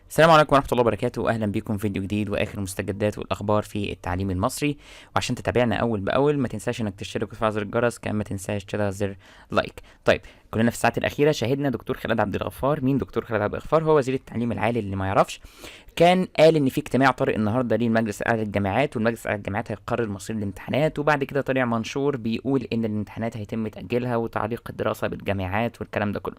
السلام عليكم ورحمة الله وبركاته، أهلا بكم في فيديو جديد وآخر المستجدات والأخبار في التعليم المصري. وعشان تتابعنا أول بأول ما تنساش إنك تشترك وتفعل زر الجرس، كمان ما تنساش تضغط زر like. طيب، كلنا في الساعات الأخيرة شاهدنا دكتور خالد عبد الغفار. مين دكتور خالد عبد الغفار؟ هو وزير التعليم العالي اللي ما يعرفش. كان قال إن في اجتماع طارئ النهارده للمجلس الأعلى للجامعات، والمجلس الأعلى للجامعات هيقرر مصير الامتحانات. وبعد كده طلع منشور بيقول إن الامتحانات هيتم تأجيلها وتعليق الدراسة بالجامعات والكلام ده كله.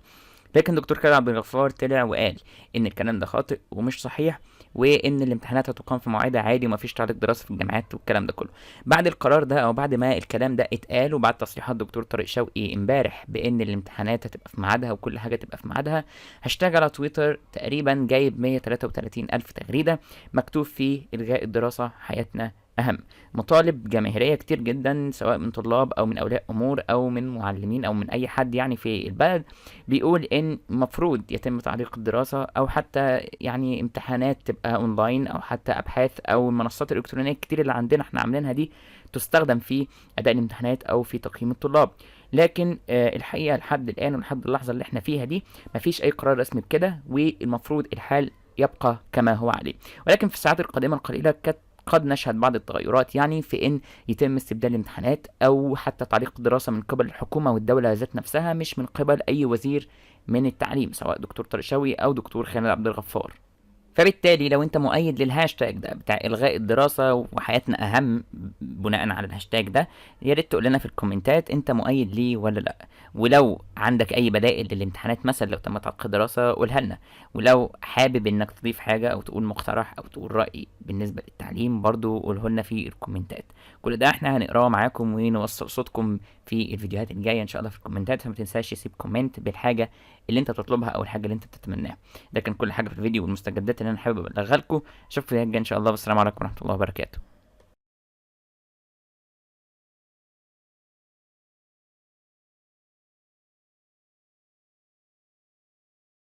لكن دكتور خالد عبد الغفار طلع وقال ان الكلام ده خاطئ ومش صحيح، وان الامتحانات هتقام في مواعيدها عادي ومفيش تعليق دراسة في الجامعات والكلام ده كله. بعد القرار ده او بعد ما الكلام ده اتقال وبعد تصريحات دكتور طارق شوقي امبارح بان الامتحانات هتبقى في ميعادها وكل حاجة تبقى في ميعادها، هاشتاج على تويتر تقريبا جايب 133 الف تغريدة مكتوب فيه الغاء الدراسة حياتنا اهم. مطالب جماهيرية كتير جدا سواء من طلاب او من اولياء امور او من معلمين او من اي حد يعني في البلد، بيقول ان المفروض يتم تعليق الدراسة او حتى يعني امتحانات تبقى اونلاين او حتى ابحاث او المنصات الالكترونية الكتير اللي عندنا احنا عاملينها دي تستخدم في اداء الامتحانات او في تقييم الطلاب. لكن الحقيقة لحد الان ولحد اللحظة اللي احنا فيها دي مفيش اي قرار رسمي بكده، والمفروض الحال يبقى كما هو عليه. ولكن في الساعات القادمة القليلة قد نشهد بعض التغيرات، يعني في ان يتم استبدال الامتحانات او حتى تعليق الدراسة من قبل الحكومة والدولة ذات نفسها، مش من قبل اي وزير من التعليم سواء دكتور طارق شوقي او دكتور خالد عبد الغفار. فبالتالي لو انت مؤيد للهاشتاج ده بتاع الغاء الدراسة وحياتنا اهم بناء على الهاشتاج ده، يا ريت تقول لنا في الكومنتات انت مؤيد ليه ولا لا. ولو عندك اي بدائل للامتحانات مثلا لو تم تعليق الدراسة قولها لنا. ولو حابب انك تضيف حاجة او تقول مقترح او تقول راي بالنسبة للتعليم برضو قوله لنا في الكومنتات. كل ده احنا هنقراه معاكم ونوصل صوتكم في الفيديوهات الجاية ان شاء الله في الكومنتات. فما تنساش تسيب comment بالحاجة اللي انت تطلبها او الحاجة اللي انت بتتمناها. ده كان كل حاجة في الفيديو والمستجدات اللي انا حابب ابلغها لكم. اشوفكم في الفيديو الجاي ان شاء الله، والسلام عليكم ورحمة الله وبركاته.